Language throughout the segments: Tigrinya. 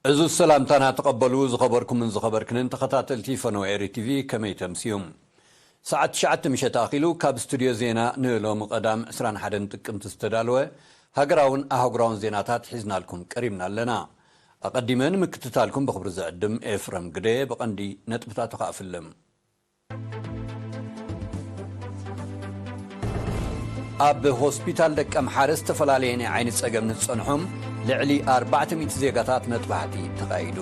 እዚ ሰላምታና ተቐበሉ። ዝኸበርኩምን ዝኸበርክንን ተኸታተልቲ ፈነወ ኤሪ ቲቪ፣ ከመይ ተምስዩም? ሰዓት ትሽዓተ ምሸት ኣኺሉ ካብ ስቱድዮ ዜና ንሎሚ ቀዳም ዕስራን ሓደን ጥቅምቲ ዝተዳለወ ሃገራውን ኣህጉራውን ዜናታት ሒዝናልኩም ቀሪብና ኣለና። ኣቐዲመ ንምክትታልኩም ብኽብሪ ዝዕድም ኤፍረም ግደ። ብቐንዲ ነጥብታቱ ከኣ ፍልም። ኣብ ሆስፒታል ደቀምሓረ ዝተፈላለየ ናይ ዓይኒ ጸገም ንዝጸንሖም ልዕሊ ኣርባዕተ ሚእቲ ዜጋታት መጥባሕቲ ተኻይዱ።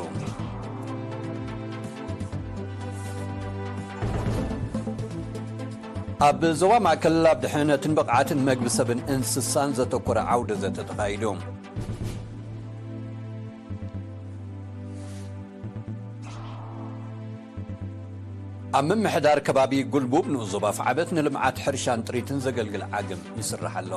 ኣብ ዞባ ማእከል ኣብ ድሕነትን ብቕዓትን መግቢ ሰብን እንስሳን ዘተኮረ ዓውደ ዘተ ተኻይዱ። ኣብ ምምሕዳር ከባቢ ጉልቡብ ንኡስ ዞባ ኣፍዓበት ንልምዓት ሕርሻን ጥሪትን ዘገልግል ዓግም ይስራሕ ኣሎ።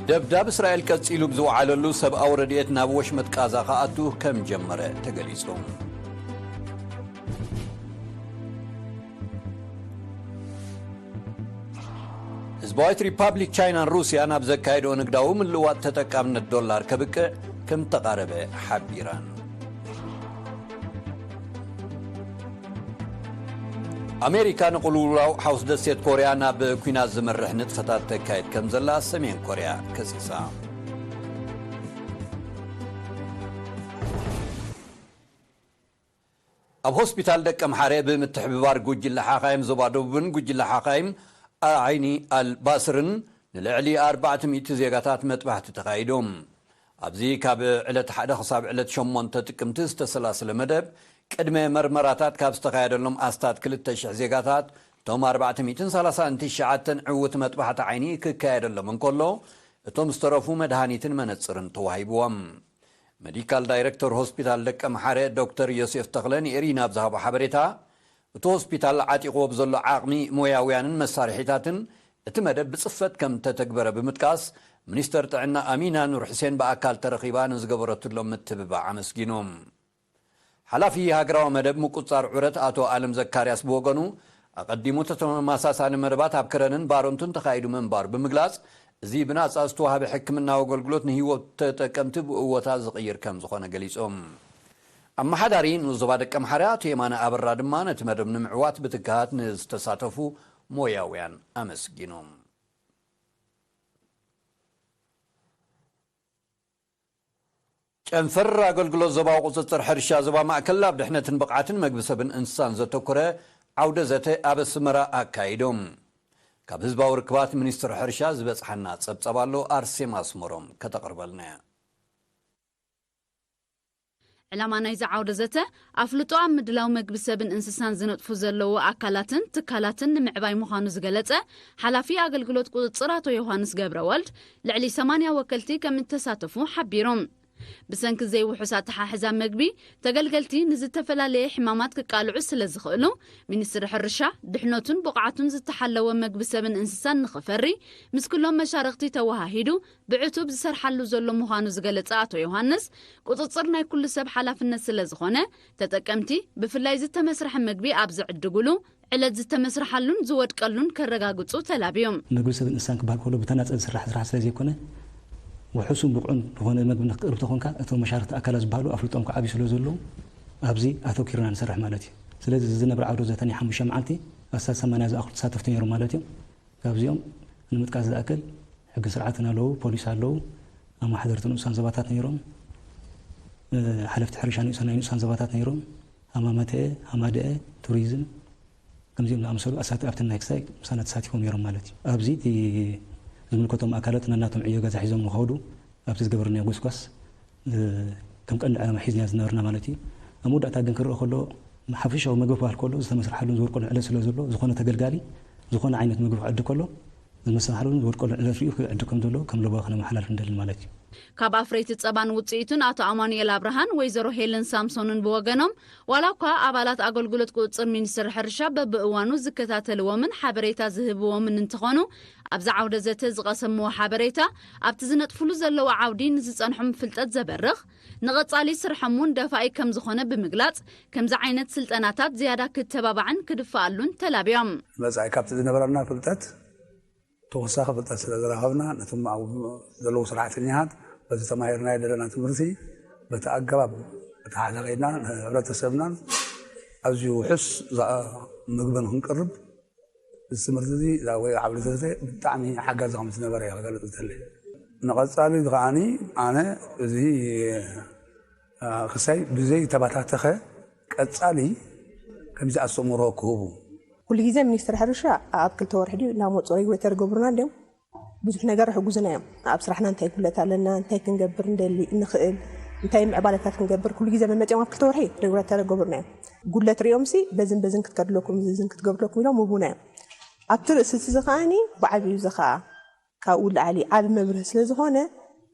ደብዳብ እስራኤል ቀጺሉ ብዝወዓለሉ፣ ሰብኣዊ ረድኤት ናብ ወሽመጥ ቃዛ ክኣቱ ከም ጀመረ ተገሊጹ። ህዝባዊት ሪፓብሊክ ቻይናን ሩስያን ኣብ ዘካየድኦ ንግዳዊ ምልውዋጥ ተጠቃምነት ዶላር ከብቅዕ ከም ተቓረበ ሓቢረን። ኣሜሪካ ንቕልውላው ሓውስ ደሴት ኮርያ ናብ ኲናት ዝመርሕ ንጥፈታት ተካይድ ከም ዘላ ሰሜን ኮርያ ከሲሳ። ኣብ ሆስፒታል ደቀ ምሓረ ብምትሕብባር ጉጅለ ሓኻይም ዞባ ደቡብን ጉጅለ ሓኻይም ዓይኒ ኣልባስርን ንልዕሊ ኣርባዕተ ሚእቲ ዜጋታት መጥባሕቲ ተኻይዱ። ኣብዚ ካብ ዕለት ሓደ ክሳብ ዕለት ሸሞንተ ጥቅምቲ ዝተሰላስለ መደብ፣ ቅድመ መርመራታት ካብ ዝተኻየደሎም ኣስታት ክልተ ሽሕ ዜጋታት፣ እቶም ኣርባዕተ ሚእትን ሰላሳን ትሽዓተን ዕዉት መጥባሕቲ ዓይኒ ክካየደሎም እንከሎ፣ እቶም ዝተረፉ መድሃኒትን መነጽርን ተዋሂብዎም። ሜዲካል ዳይሬክተር ሆስፒታል ደቀ ምሓረ ዶክተር ዮሴፍ ተኽለ ንኤሪና ኣብ ዝሃቦ ሓበሬታ፣ እቲ ሆስፒታል ዓጢቕዎ ብዘሎ ዓቕሚ ሞያውያንን መሳርሒታትን እቲ መደብ ብጽፈት ከም ተተግበረ ብምጥቃስ፣ ሚኒስተር ጥዕና ኣሚና ኑር ሕሴን ብኣካል ተረኺባ ንዝገበረትሎም ምትብባዕ ኣመስጊኑ። ሓላፊ ሃገራዊ መደብ ምቁጽጻር ዑረት ኣቶ ኣለም ዘካርያስ ብወገኑ፣ ኣቐዲሙ ተመሳሳሊ መደባት ኣብ ከረንን ባረንቱን ተኻይዱ ምንባሩ ብምግላጽ፣ እዚ ብናጻ ዝተዋህበ ሕክምናዊ ኣገልግሎት ንህይወት ተጠቀምቲ ብእወታ ዝቕይር ከም ዝኾነ ገሊጹ። ኣመሓዳሪ ንኡስ ዞባ ደቀ ምሓረ ኣቶ የማነ ኣበራ ድማ፣ ነቲ መደብ ንምዕዋት ብትግሃት ንዝተሳተፉ ሞያውያን ኣመስጊኑ። ጨንፈር ኣገልግሎት ዞባዊ ቁጽጽር ሕርሻ ዞባ ማእከል ኣብ ድሕነትን ብቕዓትን መግቢ ሰብን እንስሳን ዘተኮረ ዓውደ ዘተ ኣብ ኣስመራ ኣካይዶም። ካብ ህዝባዊ ርክባት ሚኒስትሪ ሕርሻ ዝበጽሓና ጸብጻብ ኣሎ፣ ኣርሴማ ኣስመሮም ከተቕርበልና እያ። ዕላማ ናይዚ ዓውደ ዘተ፣ ኣፍልጦ ኣብ ምድላው መግቢ ሰብን እንስሳን ዝነጥፉ ዘለዉ ኣካላትን ትካላትን ንምዕባይ ምዃኑ ዝገለጸ ሓላፊ ኣገልግሎት ቁጽጽር ኣቶ ዮሃንስ ገብረወልድ፣ ልዕሊ ሰማንያ ወከልቲ ከም እተሳተፉ ሓቢሮም። ብሰንኪ ዘይውሑስ ኣተሓሕዛ መግቢ፣ ተገልገልቲ ንዝተፈላለየ ሕማማት ክቃልዑ ስለ ዝኽእሉ፣ ሚኒስትሪ ሕርሻ ድሕነቱን ብቕዓቱን ዝተሓለወ መግቢ ሰብን እንስሳን ንኽፈሪ ምስ ኩሎም መሻርኽቲ ተወሃሂዱ ብዕቱብ ዝሰርሓሉ ዘሎ ምዃኑ ዝገለጸ ኣቶ ዮሃንስ፣ ቁጽጽር ናይ ኩሉ ሰብ ሓላፍነት ስለ ዝኾነ፣ ተጠቀምቲ ብፍላይ ዝተመስርሐ መግቢ ኣብ ዝዕድጉሉ፣ ዕለት ዝተመስርሓሉን ዝወድቀሉን ከረጋግጹ ተላብዮም። መግቢ ሰብን እንስሳን ክበሃል ከሎ ብተናጸል ዝስራሕ ስራሕ ስለ ዘይኮነ፣ ውሑስን ብቑዕን ዝኾነ መግቢ ንክትቅርብ ተኾንካ፣ እቶም መሻርኽቲ ኣካላት ዝበሃሉ ኣፍልጦም ክዓብዩ ስለ ዘለዎም፣ ኣብዚ ኣተኪርና ንሰርሕ ማለት እዩ። ስለዚ እዚ ዝነብር ዓውደ ዘተ ናይ ሓሙሽተ መዓልቲ ኣስታት ሰማንያ ዝኣኽሉ ተሳተፍቲ ነይሮም ማለት እዮም። ካብዚኦም ንምጥቃስ ዝኣክል፣ ሕጊ ስርዓትን ኣለዉ፣ ፖሊስ ኣለዉ፣ ኣመሓደርቲ ንኡሳን ዞባታት ነይሮም፣ ሓለፍቲ ሕርሻ ንኡሳን ናይ ንኡሳን ዞባታት ነይሮም፣ ሃማመተ፣ ሃማደአ፣ ቱሪዝም፣ ከምዚኦም ዝኣመሰሉ ኣሳተፍቲ ናይ ክሳይ ምሳና ተሳቲፎም ነይሮም ማለት እዩ። ኣብዚ እቲ ዝምልከቶም ኣካላት ነናቶም ዕዮ ገዛ ሒዞም ንኸዱ ኣብቲ ዝገበርናዮ ጎስጓስ ከም ቀንዲ ዕላማ ሒዝና ዝነበርና ማለት እዩ። ኣብ መወዳእታ ግን ክረአ ከሎ ሓፈሻዊ መግቢ ክበሃል ከሎ ዝተመስርሓሉን ዝወድቀሉን ዕለት ስለ ዘሎ ዝኾነ ተገልጋሊ ዝኾነ ዓይነት መግቢ ክዕድግ ከሎ ዝመሰኻሕሉን ዝወድቀሉን ዕለት ሪኡ ክዕድግ ከም ዘለዎ ከም ለበዋ ክነመሓላልፍ ንደሊ ማለት እዩ። ካብ ኣፍረይቲ ጸባን ውጽኢቱን ኣቶ ኣማኑኤል ኣብርሃን ወይዘሮ ሄለን ሳምሶንን ብወገኖም፣ ዋላ እኳ ኣባላት ኣገልግሎት ቁጽጽር ሚኒስትሪ ሕርሻ በብእዋኑ ዝከታተልዎምን ሓበሬታ ዝህብዎምን እንትኾኑ፣ ኣብዚ ዓውደ ዘተ ዝቐሰምዎ ሓበሬታ ኣብቲ ዝነጥፍሉ ዘለዉ ዓውዲ ንዝጸንሖም ፍልጠት ዘበርኽ፣ ንቐጻሊ ስርሖም እውን ደፋኢ ከም ዝኾነ ብምግላጽ፣ ከምዚ ዓይነት ስልጠናታት ዝያዳ ክተባባዕን ክድፈኣሉን ተላብዮም። መጻኢ ካብቲ ዝነበረና ፍልጠት ተወሳኺ ፍልጠት ስለ ዝረኸብና፣ ነቶም ኣብኡ ዘለዉ ሰራሕተኛታት በቲ ተማሂርናዮ ዘለና ትምህርቲ በቲ ኣገባብ ኣተሓሕዛ ከይድና ንሕብረተሰብናን ኣዝዩ ውሑስ ዝኣ-፣ ምግቢ ንክንቅርብ እዚ ትምህርቲ እዚ ወይ ዓውዲ ዘተ ብጣዕሚ ሓጋዚ ከም ዝነበረ እየ ክገልጽ ዝደሊ። ንቐጻሊ ከዓኒ ኣነ እዚ፣ እ፣ ክሳይ ብዘይ ተባታተኸ ቀጻሊ ከምዚ ኣስተምህሮ ክህቡ። ኩሉ ግዜ ሚኒስትር ሕርሻ ኣብ ክልተ ወርሒ ድዩ እናመፁ ሬጉሌተር ይገብሩና እንዲዮም። ብዙሕ ነገር ይሕጉዙና እዮም። ኣብ ስራሕና እንታይ ጉለት ኣለና፣ እንታይ ክንገብር እንደሊ እንኽእል፣ እንታይ ምዕባለታት ክንገብር ኩሉ ግዜ መመፅኦም ኣብ ክልተ ወርሒ ሬጉሌተር ይገብሩና እዮም። ጉለት ሪኦም ሲ በዝን በዝን ክትከድለኩም፣ ዝዝን ክትገብርለኩም ኢሎም ምቡና እዮም። ኣብቲ ርእሲ እዚ ከዓኒ ብዓብዩ እዚ ከዓ ካብኡ ላዕሊ ዓቢ መብርሂ ስለ ዝኾነ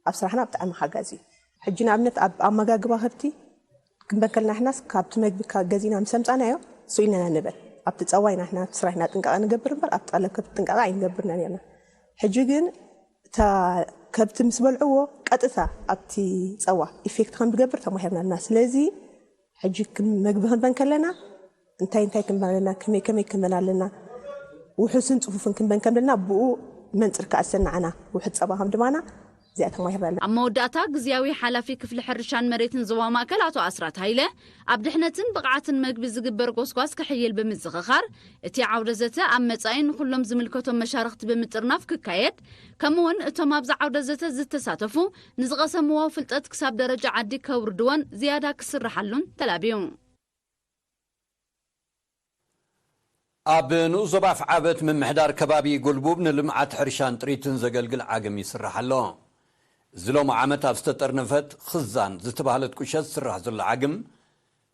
ኣብ ስራሕና ብጣዕሚ ሓጋዚ እዩ። ሕጂ ንኣብነት ኣብ ኣመጋግባ ከብቲ ክንበከልና ንሕናስ ካብቲ መግቢ ካ-፣ ገዚእና ምስ ኣምጻእናዮ ስኢልና ኢና ንበል። ኣብቲ ጸባ ኢና ንሕና ኣብቲ ስራሕ ኢና ጥንቃቐ ንገብር እምበር ኣብቲ ቀለብ ከብቲ ጥንቃቐ ኣይንገብር ኢና ነርና። ሕጂ ግን እታ ከብቲ ምስ በልዕዎ ቀጥታ ኣብቲ ጸባ ኢፌክት ከም ዝገብር ተማሂርና ኣለና። ስለዚ ሕጂ ክም-፣ መግቢ ክንበን ከለና እንታይ እንታይ ክንበን ኣለና፣ ከመይ ከመይ ክንበን ኣለና፣ ውሑስን ጽፉፍን ክንበን ከም ዘለና ብኡ መንጽር ክኣሰና ዓና፣ ውሑድ ጸባ ከም ድማና እዚኣ ተማሂርና ኣለና። ኣብ መወዳእታ ግዝያዊ ሓላፊ ክፍሊ ሕርሻን መሬትን ዞባ ማእከል ኣቶ ኣስራት ሃይለ፣ ኣብ ድሕነትን ብቕዓትን መግቢ ዝግበር ጎስጓስ ክሕይል ብምዝኽኻር፣ እቲ ዓውደ ዘተ ኣብ መጻኢ ንኹሎም ዝምልከቶም መሻርኽቲ ብምጥርናፍ ክካየድ፣ ከምኡ'ውን እቶም ኣብዚ ዓውደ ዘተ ዝተሳተፉ ንዝቐሰምዎ ፍልጠት ክሳብ ደረጃ ዓዲ ከውርድዎን ዝያዳ ክስርሓሉን ተላብዩ። ኣብ ንኡስ ዞባ ኣፍዓበት ምምሕዳር ከባቢ ጉልቡብ ንልምዓት ሕርሻን ጥሪትን ዘገልግል ዓግም ይስራሕ ኣሎ። እዚ ሎሚ ዓመት ኣብ ዝተጠርነፈት ኽዛን ዝተባህለት ቁሸት ዝስራሕ ዘሎ ዓግም፣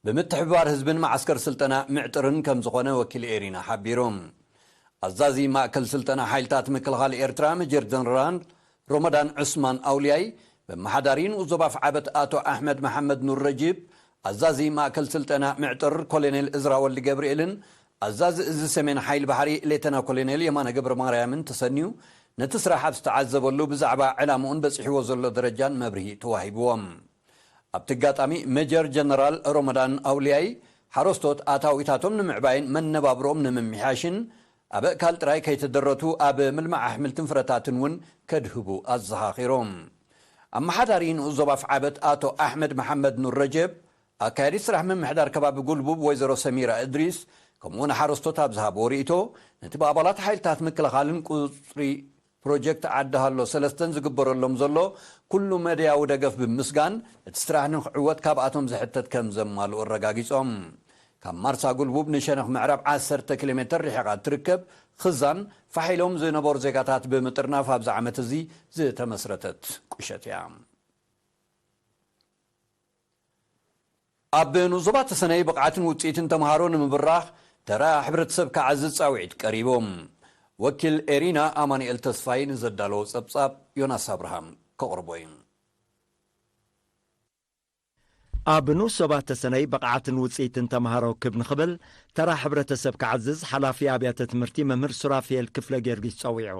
ብምትሕብባር ህዝብን መዓስከር ስልጠና ምዕጥርን ከም ዝኾነ ወኪል ኤሪና ሓቢሩ። ኣዛዚ ማእከል ስልጠና ሓይልታት ምክልኻል ኤርትራ ሜጀር ጀነራል ሮመዳን ዑስማን ኣውልያይ፣ መመሓዳሪ ንኡስ ዞባ ኣፍዓበት ኣቶ ኣሕመድ መሓመድ ኑር ረጂብ፣ ኣዛዚ ማእከል ስልጠና ምዕጥር ኮሎኔል እዝራ ወልዲ ገብርኤልን ኣዛዚ እዚ ሰሜን ሓይሊ ባሕሪ ሌተና ኮሎኔል የማነ ገብረ ማርያምን ተሰንዩ፣ ነቲ ስራሕ ኣብ ዝተዓዘበሉ ብዛዕባ ዕላምኡን በጺሕዎ ዘሎ ደረጃን መብርሂ ተዋሂብዎም። ኣብቲ ኣጋጣሚ ሜጀር ጀነራል ሮመዳን ኣውልያይ፣ ሓረስቶት ኣታዊታቶም ንምዕባይን መነባብሮኦም ንምምሕያሽን ኣብ ኣእካል ጥራይ ከይተደረቱ ኣብ ምልማዕ ኣሕምልትን ፍረታትን እውን ከድህቡ ኣዘኻኺሮም። ኣመሓዳሪ ንኡስ ዞባ ኣፍዓበት ኣቶ ኣሕመድ መሓመድ ኑር ረጀብ፣ ኣካያዲት ስራሕ ምምሕዳር ከባቢ ጉልቡብ ወይዘሮ ሰሚራ እድሪስ፣ ከምኡውን ሓረስቶት ኣብ ዝሃብዎ ርእይቶ፣ ነቲ ብኣባላት ሓይልታት ምክልኻልን ቁጽሪ ፕሮጀክት ዓዲ ሃሎ ሰለስተን ዝግበረሎም ዘሎ ኩሉ መደያዊ ደገፍ ብምስጋን፣ እቲ ስራሕ ንክዕወት ካብኣቶም ዝሕተት ከም ዘማልኡ ኣረጋጊጾም። ካብ ማርሳ ጉልቡብ ንሸነኽ ምዕራብ ዓሰርተ ኪሎ ሜተር ርሒቓ እትርከብ ኽዛን ፋሕ ኢሎም ዝነበሩ ዜጋታት ብምጥርናፍ ኣብዚ ዓመት እዚ ዝተመስረተት ቁሸት እያ። ኣብ ንኡስ ዞባ ተሰነይ ብቕዓትን ውጽኢትን ተምሃሮ ንምብራኽ ተራ ሕብረተሰብ ክዓዝዝ ጻውዒት ቀሪቡ። ወኪል ኤሪና ኣማኑኤል ተስፋይ ንዘዳለዎ ጸብጻብ ዮናስ ኣብርሃም ከቕርቦ እዩ። ኣብ ንኡስ ዞባ ተሰነይ ብቕዓትን ውጽኢትን ተምሃሮ ክብ ንኽብል ተራ ሕብረተሰብ ክዓዝዝ ሓላፊ ኣብያተ ትምህርቲ መምህር ሱራፌል ክፍለ ጊዮርጊስ ጸዊዑ።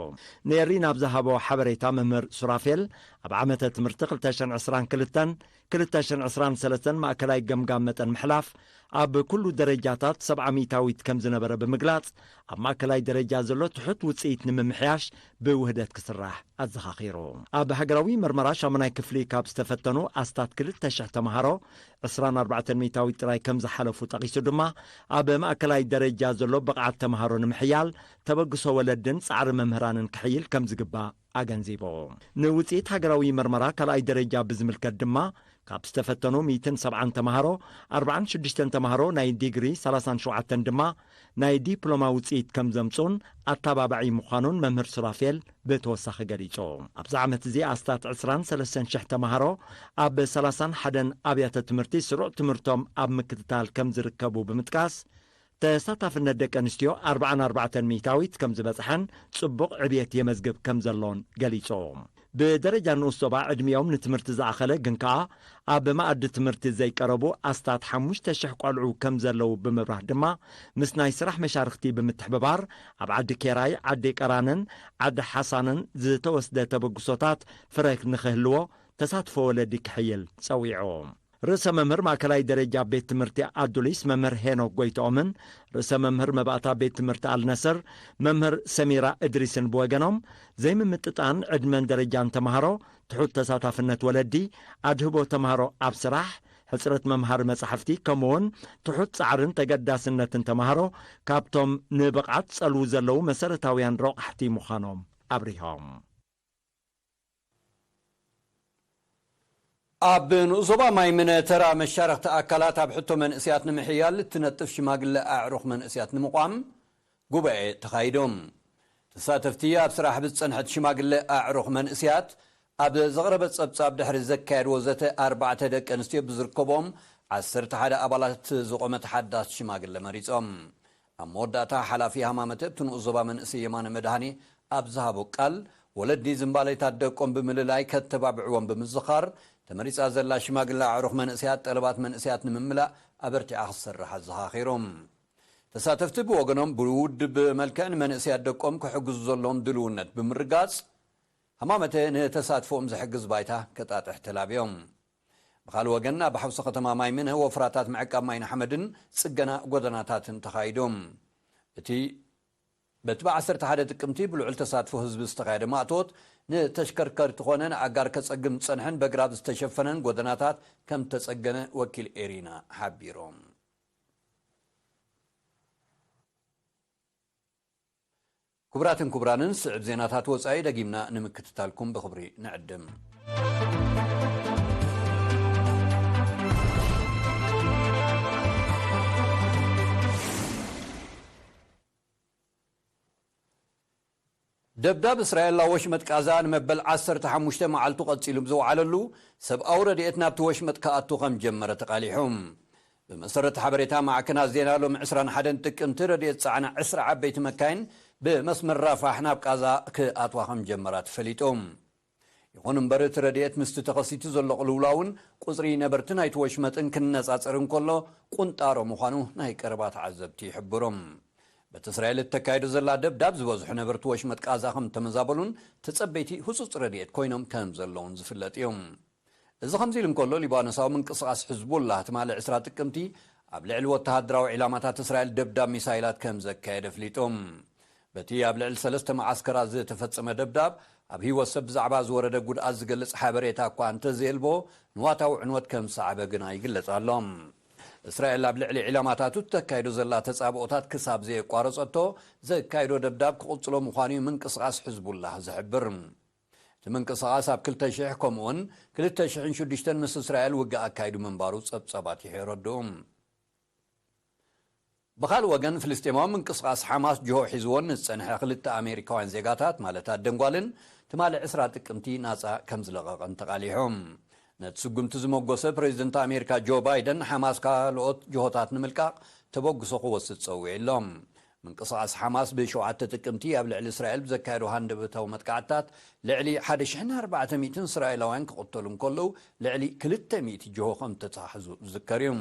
ንኤሪና ኣብ ዝሃቦ ሓበሬታ መምህር ሱራፌል ኣብ ዓመተ ትምህርቲ ክልተ ሽሕን ዕስራን ክልተን ክልተ ሽሕን ዕስራን ሰለስተን ማእከላይ ገምጋም መጠን ምሕላፍ ኣብ ኩሉ ደረጃታት ሰብዓ ሚእታዊት ከም ዝነበረ ብምግላጽ፣ ኣብ ማእከላይ ደረጃ ዘሎ ትሑት ውጽኢት ንምምሕያሽ ብውህደት ክስራሕ ኣዘኻኺሩ። ኣብ ሃገራዊ መርመራ ሻሙናይ ክፍሊ ካብ ዝተፈተኑ ኣስታት ክልተ ሽሕ ተምሃሮ ዕስራን ኣርባዕተን ሚእታዊት ጥራይ ከም ዝሓለፉ ጠቒሱ ድማ፣ ኣብ ማእከላይ ደረጃ ዘሎ ብቕዓት ተምሃሮ ንምሕያል ተበግሶ ወለድን ጻዕሪ መምህራንን ክሕይል ከም ዝግባእ ኣገንዚቡ። ንውጽኢት ሃገራዊ መርመራ ካልኣይ ደረጃ ብዝምልከት ድማ፣ ካብ ዝተፈተኑ ሚእትን ሰብዓን ተምሃሮ፣ ኣርባዓን ሽዱሽተን ተምሃሮ ናይ ዲግሪ፣ ሰላሳን ሸውዓተን ድማ ናይ ዲፕሎማ ውጽኢት ከም ዘምጹን ኣተባባዒ ምዃኑን መምህር ሱራፌል ብተወሳኺ ገሊጹ። ኣብዚ ዓመት እዚ ኣስታት ዕስራን ሰለስተን ሽሕ ተምሃሮ ኣብ ሰላሳን ሓደን ኣብያተ ትምህርቲ ስሩዕ ትምህርቶም ኣብ ምክትታል ከም ዝርከቡ ብምጥቃስ፣ ተሳታፍነት ደቂ ኣንስትዮ ኣርባዓን ኣርባዕተን ሚእታዊት ከም ዝበጽሐን ጽቡቕ ዕብየት የመዝግብ ከም ዘሎን ገሊጹ። ብደረጃ ንኡስ ዞባ ዕድሚኦም ንትምህርቲ ዝኣኸለ ግን ከኣ ኣብ መኣዲ ትምህርቲ ዘይቀረቡ ኣስታት ሓሙሽተ ሽሕ ቆልዑ ከም ዘለዉ ብምብራህ ድማ፣ ምስ ናይ ስራሕ መሻርኽቲ ብምትሕብባር ኣብ ዓዲ ኬራይ፣ ዓዲ ቀራንን ዓዲ ሓሳንን ዝተወስደ ተበግሶታት ፍረ ንኽህልዎ ተሳትፎ ወለዲ ክሕይል ጸዊዑ። ርእሰ መምህር ማእከላይ ደረጃ ቤት ትምህርቲ ኣዱሊስ መምህር ሄኖክ ጎይትኦምን ርእሰ መምህር መባእታ ቤት ትምህርቲ ኣልነሰር መምህር ሰሚራ እድሪስን ብወገኖም፣ ዘይምምጥጣን ዕድመን ደረጃን ተምሃሮ፣ ትሑት ተሳታፍነት ወለዲ፣ ኣድህቦ ተምሃሮ ኣብ ስራሕ፣ ሕጽረት መምሃሪ መጻሕፍቲ፣ ከምኡውን ትሑት ጻዕርን ተገዳስነትን ተምሃሮ ካብቶም ንብቕዓት ጸልዉ ዘለዉ መሰረታውያን ረቋሕቲ ምዃኖም ኣብሪሆም። ኣብ ንኡስ ዞባ ማይምን ተራ መሻርኽቲ ኣካላት ኣብ ሕቶ መንእስያት ንምሕያል እትነጥፍ ሽማግለ ኣዕሩኽ መንእስያት ንምቋም ጉባኤ ተኻይዶም። ተሳተፍቲ ኣብ ስራሕ ብዝጸንሐት ሽማግለ ኣዕሩኽ መንእስያት ኣብ ዘቕረበት ጸብጻብ ድሕሪ ዘካየድዎ ዘተ ኣርባዕተ ደቂ ኣንስትዮ ብዝርከቦም ዓሰርተ ሓደ ኣባላት ዝቖመት ሓዳስ ሽማግለ መሪጾም። ኣብ መወዳእታ ሓላፊ ሃማመተ እቲ ንኡስ ዞባ መንእሰይ የማነ መድሃኔ ኣብ ዝሃቦ ቃል፣ ወለዲ ዝምባሌታት ደቆም ብምልላይ ከተባብዕዎም ብምዝኻር፣ ተመሪጻ ዘላ ሽማግለ ኣዕሩኽ መንእሰያት ጠለባት መንእሰያት ንምምላእ ኣበርቲዓ ክትሰርሕ ኣዘኻኺሮም። ተሳተፍቲ ብወገኖም ብውድብ መልክዕ ንመንእሰያት ደቆም ክሕግዙ ዘለዎም ድልውነት ብምርጋጽ፣ ሃማመተ ንተሳትፎኦም ዝሕግዝ ባይታ ከጣጥሕ ተላብዮም። ብኻልእ ወገን ኣብ ሓውሲ ከተማ ማይምነ ወፍራታት ምዕቃብ ማይን ሓመድን ጽገና ጎደናታትን ተኻይዱ። እቲ በቲ ብ ዓሰርተ ሓደ ጥቅምቲ ብልዑል ተሳትፎ ህዝቢ ዝተኻየደ ማእቶት ንተሽከርከርቲ ኮነ ንኣጋር ከጸግም ዝጸንሐን በግራብ ዝተሸፈነን ጎደናታት ከም ተጸገነ ወኪል ኤሪና ሓቢሮም። ክቡራትን ክቡራንን፣ ስዕብ ዜናታት ወጻኢ ደጊምና ንምክትታልኩም ብኽብሪ ንዕድም። ደብዳብ እስራኤል ናብ ወሽመጥ ቃዛ ንመበል ዓሰርተ ሓሙሽተ መዓልቱ ቀጺሉ ብዝወዓለሉ፣ ሰብኣዊ ረድኤት ናብቲ ወሽመጥ ክኣቱ ከም ጀመረ ተቓሊሑ። ብመሰረት ሓበሬታ ማዕከናት ዜና፣ ሎሚ ዕስራን ሓደን ጥቅምቲ ረድኤት ጸዓና ዕስራ ዓበይቲ መካይን ብመስመር ራፋሕ ናብ ቃዛ ክኣትዋ ከም ጀመራ ተፈሊጡ። ይኹን እምበር፣ እቲ ረድኤት ምስቲ ተኸሲቱ ዘሎ ቅልውላውን ቁጽሪ ነበርቲ ናይቲ ወሽመጥን ክነጻጸር እንከሎ፣ ቁንጣሮ ምዃኑ ናይ ቀረባ ተዓዘብቲ ይሕብሩ። በቲ እስራኤል እተካይዶ ዘላ ደብዳብ፣ ዝበዝሑ ነበርቲ ወሽመጥ ቃዛ ከም ተመዛበሉን ተጸበይቲ ህጹጽ ረድኤት ኮይኖም ከም ዘለውን ዝፍለጥ እዩ። እዚ ከምዚ ኢሉ እንከሎ፣ ሊባኖሳዊ ምንቅስቓስ ሕዝቡላህ ትማሊ ዕስራ ጥቅምቲ ኣብ ልዕሊ ወተሃደራዊ ዒላማታት እስራኤል ደብዳብ ሚሳይላት ከም ዘካየደ ኣፍሊጡ። በቲ ኣብ ልዕሊ ሰለስተ መዓስከራት ዝተፈጸመ ደብዳብ፣ ኣብ ህይወት ሰብ ብዛዕባ ዝወረደ ጉድኣት ዝገልጽ ሓበሬታ እኳ እንተዘየልቦ፣ ንዋታዊ ዕንወት ከም ዝሰዓበ ግና ይግለጽ ኣሎ። እስራኤል ኣብ ልዕሊ ዒላማታቱ እተካይዶ ዘላ ተጻብኦታት ክሳብ ዘየቋረጸቶ፣ ዘካይዶ ደብዳብ ክቕጽሎ ምዃኑ እዩ ምንቅስቓስ ሕዝቡላህ ዝሕብር። እቲ ምንቅስቓስ ኣብ ክልተ ሽሕ ከምኡውን ክልተ ሽሕን ሽዱሽተን ምስ እስራኤል ውግእ ኣካይዱ ምንባሩ ጸብጻባት የረድኡ። ብኻልእ ወገን፣ ፍልስጤማዊ ምንቅስቓስ ሓማስ ጅሆ ሒዝዎን ንዝጸንሐ ክልተ ኣሜሪካውያን ዜጋታት፣ ማለት ኣደን ጓልን፣ ትማሊ ዕስራ ጥቅምቲ ናጻ ከም ዝለቐቐን ተቓሊሑ። ነቲ ስጉምቲ ዝመጎሰ ፕሬዚደንት ኣሜሪካ ጆ ባይደን፣ ሓማስ ካልኦት ጅሆታት ንምልቃቕ ተበግሶ ክወስድ ጸዊዑ ኣሎ። ምንቅስቓስ ሓማስ ብሸውዓተ ጥቅምቲ ኣብ ልዕሊ እስራኤል ብዘካየዶ ሃንደበታዊ መጥቃዕትታት ልዕሊ ሓደ ሽሕን ኣርባዕተ ሚእትን እስራኤላውያን ክቕተሉ እንከለዉ፣ ልዕሊ ክልተ ሚእቲ ጅሆ ከም ዝተታሕዙ ዝዝከር እዩ።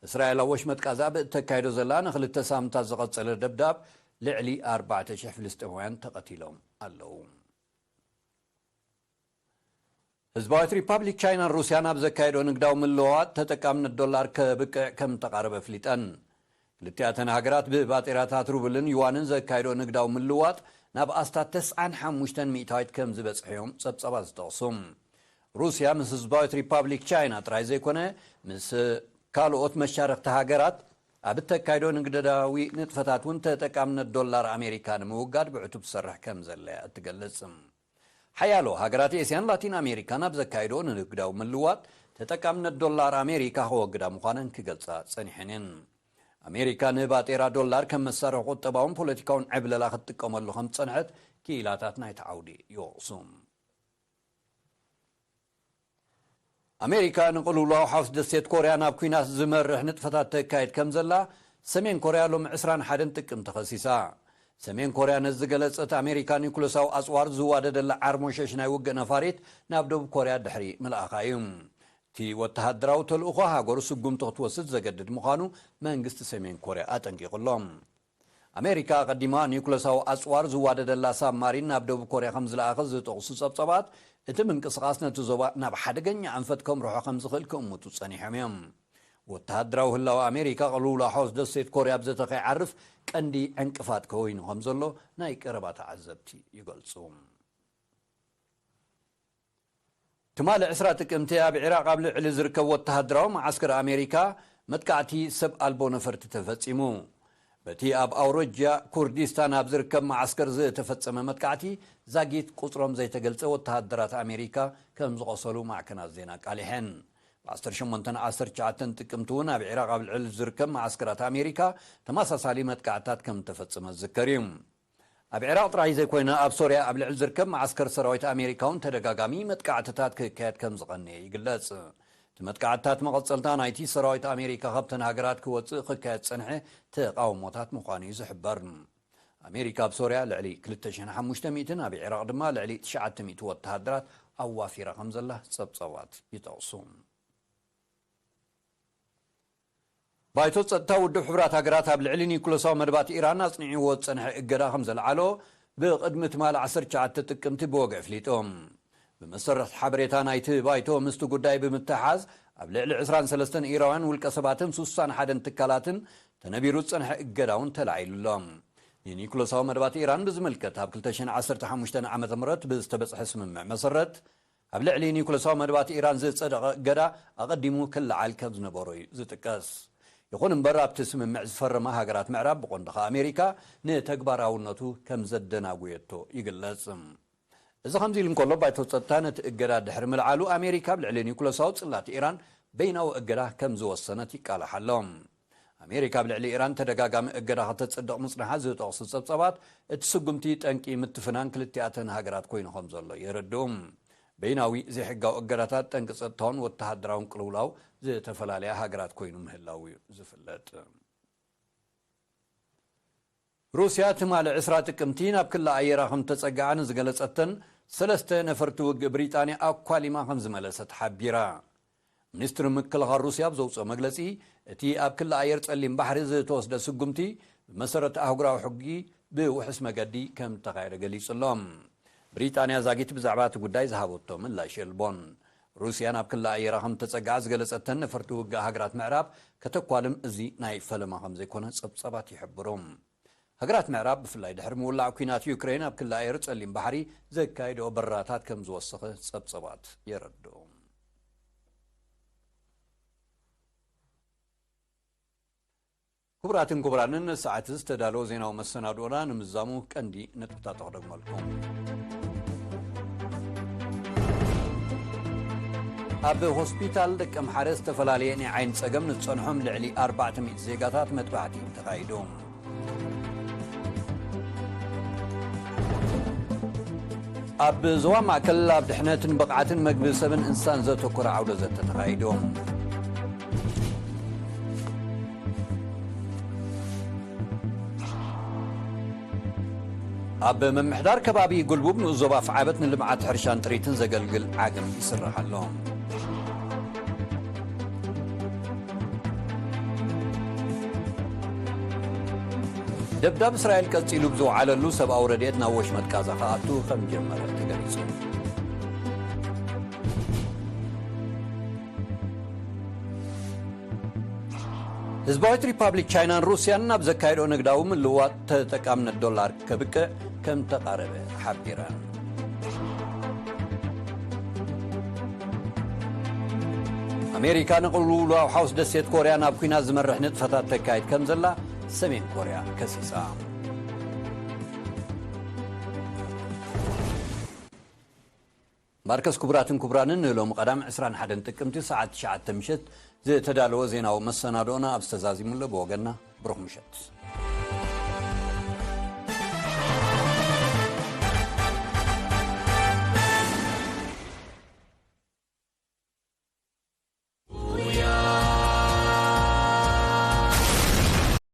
እስራኤል ኣብ ወሽመጥ ቃዛ ብእተካይዶ ዘላ ንኽልተ ሳምንታት ዝቐጸለ ደብዳብ ልዕሊ ኣርባዕተ ሽሕ ፍልስጤማውያን ተቐቲሎም ኣለዉ። ህዝባዊት ሪፓብሊክ ቻይናን ሩስያን ኣብ ዘካየዶ ንግዳዊ ምልውዋጥ ተጠቃምነት ዶላር ከብቅዕ ከም ተቓረበ ኣፍሊጠን። ክልቲኣተን ሃገራት ብባጤራታት ሩብልን ዩዋንን ዘካየዶ ንግዳዊ ምልውዋጥ ናብ ኣስታት ተስዓን ሓሙሽተን ሚእታዊት ከም ዝበጽሐ እዮም ጸብጻባት ዝጠቕሱ። ሩስያ ምስ ህዝባዊት ሪፓብሊክ ቻይና ጥራይ ዘይኮነ፣ ምስ ካልኦት መሻርኽቲ ሃገራት ኣብ እተካይዶ ንግዳዊ ንጥፈታት እውን ተጠቃምነት ዶላር ኣሜሪካ ንምውጋድ ብዕቱብ ትሰርሕ ከም ዘላ እያ እትገልጽ። ሓያሎ ሃገራት ኤስያን ላቲን ኣሜሪካን ኣብ ዘካይዶ ንንግዳዊ ምልዋጥ ተጠቃምነት ዶላር ኣሜሪካ ከወግዳ ምዃነን ክገልጻ ጸኒሐን እየን። ኣሜሪካ ንባጤራ ዶላር ከም መሳርሒ ቁጠባውን ፖለቲካውን ዕብለላ ክትጥቀመሉ ከም ዝጸንሐት ክኢላታት ናይቲ ዓውዲ ይወቕሱ። ኣሜሪካ ንቕልውላው ሓውስ ደሴት ኮርያ ናብ ኲናት ዝመርሕ ንጥፈታት ተካይድ ከም ዘላ ሰሜን ኮርያ ሎሚ ዕስራን ሓደን ጥቅምቲ ከሲሳ። ሰሜን ኮርያ ነዚ ዝገለጸት፣ ኣሜሪካ ኒኩለሳዊ ኣጽዋር ዝዋደደላ ዓርሞሸሽ ናይ ውግእ ነፋሪት ናብ ደቡብ ኮርያ ድሕሪ ምልኣኻ እዩ። እቲ ወተሃደራዊ ተልእኾ ሃገሩ ስጉምቲ ክትወስድ ዘገድድ ምዃኑ መንግስቲ ሰሜን ኮርያ ኣጠንቂቑ ኣሎ። ኣሜሪካ ኣቐዲማ ኒውክለሳዊ ኣጽዋር ዝዋደደላ ሳብማሪን ናብ ደቡብ ኮርያ ከም ዝለኣኸ ዝጠቕሱ ጸብጻባት፣ እቲ ምንቅስቓስ ነቲ ዞባ ናብ ሓደገኛ ኣንፈት ከምርሖ ከም ዝኽእል ክእምቱ ጸኒሖም እዮም። ወተሃደራዊ ህላወ ኣሜሪካ ቅልውላው ሓውስ ደሴት ኮርያ ብዘተ ከይዓርፍ ቀንዲ ዕንቅፋት ኮይኑ ከም ዘሎ ናይ ቀረባ ተዓዘብቲ ይገልጹ። ትማሊ ዕስራ ጥቅምቲ ኣብ ዒራቕ ኣብ ልዕሊ ዝርከብ ወተሃደራዊ መዓስከር ኣሜሪካ መጥቃዕቲ ሰብ ኣልቦ ነፈርቲ ተፈጺሙ። በቲ ኣብ ኣውሮጃ ኩርዲስታን ኣብ ዝርከብ መዓስከር ዝተፈጸመ መጥቃዕቲ ዛጊት ቁጽሮም ዘይተገልጸ ወተሃደራት ኣሜሪካ ከም ዝቖሰሉ ማዕከናት ዜና ኣቃሊሐን። ብ ዓሰርተ ሸሞንተን ዓሰርተ ትሽዓተን ጥቅምቲ እውን ኣብ ዒራቕ ኣብ ልዕሊ ዝርከብ መዓስከራት ኣሜሪካ ተመሳሳሊ መጥቃዕትታት ከም እተፈጸመ ዝዝከር እዩ። ኣብ ዒራቕ ጥራይ ዘይኮይነ ኣብ ሶርያ ኣብ ልዕሊ ዝርከብ መዓስከር ሰራዊት ኣሜሪካ እውን ተደጋጋሚ መጥቃዕትታት ክካየድ ከም ዝቐነየ ይግለጽ። እቲ መጥቃዕትታት መቐጸልታ ናይቲ ሰራዊት ኣሜሪካ ካብተን ሃገራት ክወጽእ ክካየድ ዝጸንሐ ተቓውሞታት ምዃኑ እዩ ዝሕበር። ኣሜሪካ ኣብ ሶርያ ልዕሊ ክልተ ሽሕን ሓሙሽተ ሚእትን ኣብ ዒራቕ ድማ ልዕሊ ትሽዓተ ሚእቲ ወተሃደራት ኣዋፊራ ከም ዘላ ጸብጻባት ይጠቕሱ። ባይቶ ጸጥታ ውድብ ሕቡራት ሃገራት ኣብ ልዕሊ ኒኩለሳዊ መደባት ኢራን ኣጽኒዕዎ ዝጸንሐ እገዳ ከም ዘልዓሎ ብቕድሚ ትማሊ ዓሰርተ ትሽዓተ ጥቅምቲ ብወግዒ ኣፍሊጡ። ብመሰረት ሓበሬታ ናይቲ ባይቶ ምስቲ ጉዳይ ብምትሓዝ ኣብ ልዕሊ ዕስራን ሰለስተን ኢራውያን ውልቀ ሰባትን ስሳን ሓደን ትካላትን ተነቢሩ ዝጸንሐ እገዳ እውን ተላዒሉ ኣሎ። ንኒኩለሳዊ መደባት ኢራን ብዝምልከት ኣብ ክልተ ሽሕን ዓሰርተ ሓሙሽተን ዓመተ ምህረት ብዝተበጽሐ ስምምዕ መሰረት ኣብ ልዕሊ ኒኩለሳዊ መደባት ኢራን ዝጸደቐ እገዳ ኣቐዲሙ ክለዓል ከም ዝነበሮ እዩ ዝጥቀስ። ይኹን እምበር ኣብቲ ስምምዕ ዝፈረማ ሃገራት ምዕራብ ብቐንዱ ከኣ ኣሜሪካ ንተግባራውነቱ ከም ዘደናጉየቶ ይግለጽ። እዚ ከምዚ ኢሉ እንከሎ ባይቶ ጸጥታ ነቲ እገዳ ድሕሪ ምልዓሉ ኣሜሪካ ኣብ ልዕሊ ኒኩለሳዊ ጽላት ኢራን በይናዊ እገዳ ከም ዝወሰነት ይቃላሕ ኣሎ። ኣሜሪካ ኣብ ልዕሊ ኢራን ተደጋጋሚ እገዳ ከተጽድቕ ምጽንሓ ዝጠቕሱ ጸብጻባት እቲ ስጉምቲ ጠንቂ ምትፍናን ክልቲኣተን ሃገራት ኮይኑ ከም ዘሎ የረድኡ። በይናዊ ዘይሕጋዊ እገዳታት ጠንቂ ጸጥታውን ወተሃደራውን ቅልውላው ዝተፈላለያ ሃገራት ኮይኑ ምህላው እዩ ዝፍለጥ። ሩስያ ትማሊ ዕስራ ጥቅምቲ ናብ ክሊ ኣየራ ከም ተጸግዓ ንዝገለጸተን ሰለስተ ነፈርቲ ውግእ ብሪጣንያ ኣኳሊማ ከም ዝመለሰት ሓቢራ። ሚኒስትሪ ምክልኻል ሩስያ ኣብ ዘውፅኦ መግለፂ፣ እቲ ኣብ ክሊ ኣየር ጸሊም ባሕሪ ዝተወስደ ስጉምቲ ብመሰረት ኣህጉራዊ ሕጊ ብውሑስ መገዲ ከም እተኻየደ ገሊጹ ኣሎ። ብሪጣንያ ዛጊት ብዛዕባ እቲ ጉዳይ ዝሃበቶ ምላሽ የልቦን። ሩስያ ናብ ክሊ ኣየራ ከም እተጸግዓ ዝገለጸተን ነፈርቲ ውግእ ሃገራት ምዕራብ ከተኳልም እዚ ናይ ፈለማ ከም ዘይኮነ ጸብጻባት ይሕብሩ። ሃገራት ምዕራብ ብፍላይ ድሕሪ ምውላዕ ኲናት ዩክሬን ኣብ ክሊ ኣየር ጸሊም ባሕሪ ዘካየድኦ በረራታት ከም ዝወሰኸ ጸብጻባት የረድኡ። ክቡራትን ክቡራንን፣ ንሰዓት ዝተዳለወ ዜናዊ መሰናድኦና ንምዛሙ ቀንዲ ነጥብታት ክደግመልኩም። ኣብ ሆስፒታል ደቀምሓረ ዝተፈላለየ ናይ ዓይኒ ጸገም ንዝጸንሖም ልዕሊ ኣርባዕተ ሚእቲ ዜጋታት መጥባሕቲ ተኻይዱ። ኣብ ዞባ ማእከል ኣብ ድሕነትን ብቕዓትን መግቢ ሰብን እንስሳን ዘተኮረ ዓውደ ዘተ ተኻይዱ። ኣብ ምምሕዳር ከባቢ ጉልቡብ ንኡስ ዞባ ኣፍዓበት ንልምዓት ሕርሻን ጥሪትን ዘገልግል ዓቕሚ ይስራሕ ኣሎ። ደብዳብ እስራኤል ቀጺሉ ብዝወዓለሉ ሰብኣዊ ረድኤት ናብ ወሽመጥ ጋዛ ክኣቱ ከም ጀመረ ተገሊጹ። ህዝባዊት ሪፓብሊክ ቻይናን ሩስያን ናብ ዘካየድኦ ንግዳዊ ምልውዋጥ ተጠቃምነት ዶላር ከብቅዕ ከም ተቓረበ ሓቢረን። ኣሜሪካ ንቕልውላው ሓውስ ደሴት ኮርያ ናብ ኲናት ዝመርሕ ንጥፈታት ተካይድ ከም ዘላ ሰሜን ኮርያ ከሲሳ። ማርከስ ክቡራትን ክቡራንን ንሎሚ ቀዳም ዕስራን ሓደን ጥቅምቲ ሰዓት ትሽዓተ ምሸት ዝተዳለወ ዜናዊ መሰናዶና ኣብ ዝተዛዚሙሎ ብወገንና ብሩኽ ምሸት።